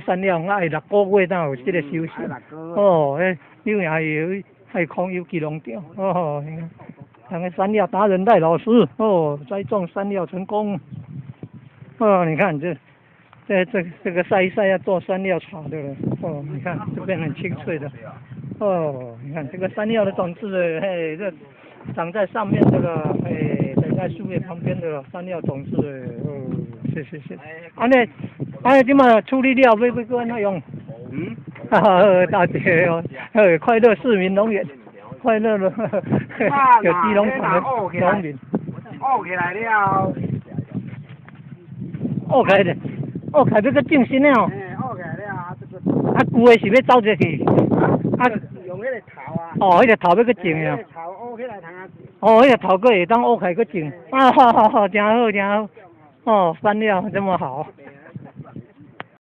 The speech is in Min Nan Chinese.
山料愛6個月才有這个收成。哦，彼柳營有海空有機農場。哦，你看，兩個山料達人賴老師，哦，栽種山料成功。哦，你看這個曬一曬要做山料茶的了。哦，你看這邊很清脆的。哦，你看這個山料的種子，嘿，這長在上面這個，哎，長在樹葉旁邊的山料種子，哦，是是是。按呢，按呢，這馬處理了，欲欲閣按怎用？嗯。哈哈，大姐哦，快樂市民農園，快樂的有機農場的農民。挖起來了。挖起來的，挖起來欲閣種新的哦。嘿，挖起來了啊，這個。啊，舊的是欲走這去。啊，用彼个頭啊。哦，彼个頭欲閣種的。頭挖起來通啊種。哦，彼个頭閣會當挖開閣種，啊，好好好，真好真好。哦，山料這麼好。